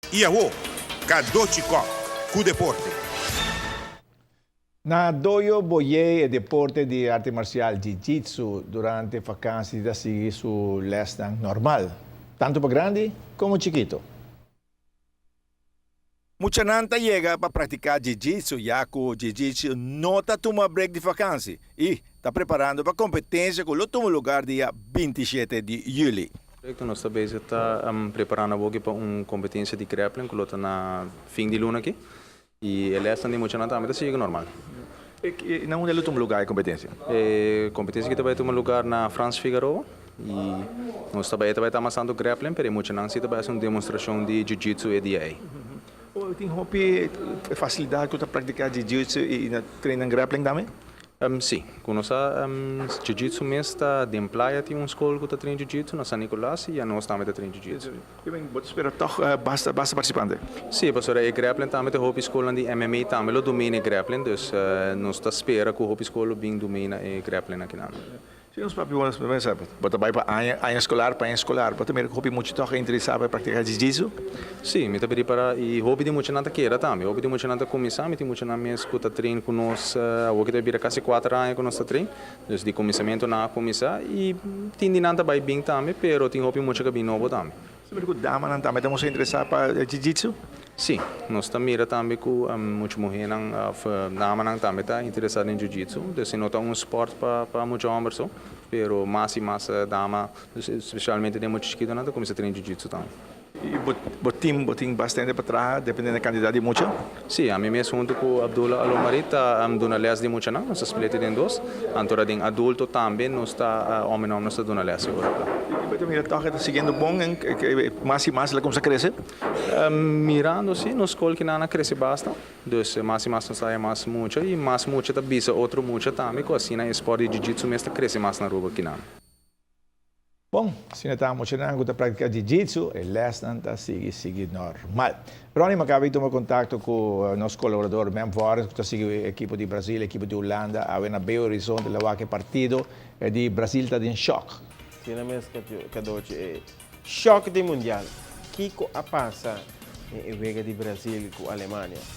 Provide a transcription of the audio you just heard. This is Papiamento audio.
Y awo, Cadochi Kock cu deporte. Na Dojo Boyé e deporte di arte marcial Jiu-Jitsu durante vakantie ta sigui su lesnan normal, tanto pa grandi como chikito. Muchanan ta yega pa practica Jiu-Jitsu ya cu Jiu-Jitsu no ta tuma break di vakantie y ta preparando pa competencia cu lo tuma lugar dia 27 di juli. Correcto, nos ta bezig ta preparando awor pa un competencia di grappling cu ta na fin di luna aki. Y e lesnan di muchanan tambe ta sigui normal. Y na unda lo tuma lugar e competencia? E competencia cu ta bay tuma lugar na Frans Figueroa y nos tambe ta bay ta masando grappling, pero muchanan si ta bay haci un demostracion di jiu-jitsu e dia ey. Oh, tin hopi facilidad cu ta practica jiu-jitsu y na train grappling tambe? Si, cu nos jiu-jitsu mes ta den Playa, tin un scol cu ta train jiu-jitsu na San Nicolas y nos tambe ta train jiu-jitsu. Y ben, bo ta spera toch basta, basta participante? Si, pasobra e grappling tambe tin hopi scol di MMA tambe lo domina grappling, dus nos ta spera cu hopi scol bin domina e grappling aki nan. Si nos papia, bo ta bay pa aña, aña escolar, pa aña escolar, bo ta mira hopi mucha toch interesa pa practica jiu-jitsu? Si, mi ta prepara y hopi di muchanan ta kier tambe. Hopi di muchanan ta cuminsa, mi tin muchanan mes cu ta train cu nos, awor cu ta bira casi 4 aña cu nos ta train. Dus di cuminsamento nan a cuminsa y tin di nan ta bay bin tambe, pero tin hopi mucha cu bin nobo tambe. Si mira cu damanan tambe ta interesa pa jiu-jitsu? Si, nos ta mira tambe cu mucha muhernan, of damanan tambe ta interesa den jiu-jitsu. Dus no ta un sport pa mucha homber so, pero mas y mas dama, especialmente den mucha chikito, nan ta cuminsa train jiu-jitsu tambe. Y bo tin bastante pa traha, dependiendo di cantidad di mucha? Si, ami mes hunto cu Abdullah Alomari ta duna les di muchanan, nos ta split den dos. Anto den adulto tambe nos ta homber nos ta duna les awor. Y bo ta mira toch ta siguiendo bon, mas y mas el a cuminsa crece? Mirando si, nos scol cu a crece basta. Dus mas y mas nos ta mas mucha y mas mucha ta bisa otro mucha tambe, cu asina e sport di jiu-jitsu mes ta crece mas na Aruba aki nan. Bon, si no ta muchanan cu ta practica jiu-jitsu, e lesnan ta sigui normal. Ronnie, mi a caba di tuma contacto cu nos colaborador Mem Forrest, cu ta sigui ekipo di Brasil, ekipo di Hulanda, awe na Belo Horizonte, el a wak e partido di Brasil ta den shock. Asina mes, Cadochi. Shock di Mundial. Kico a pasa e wega di Brasil cu Alemania?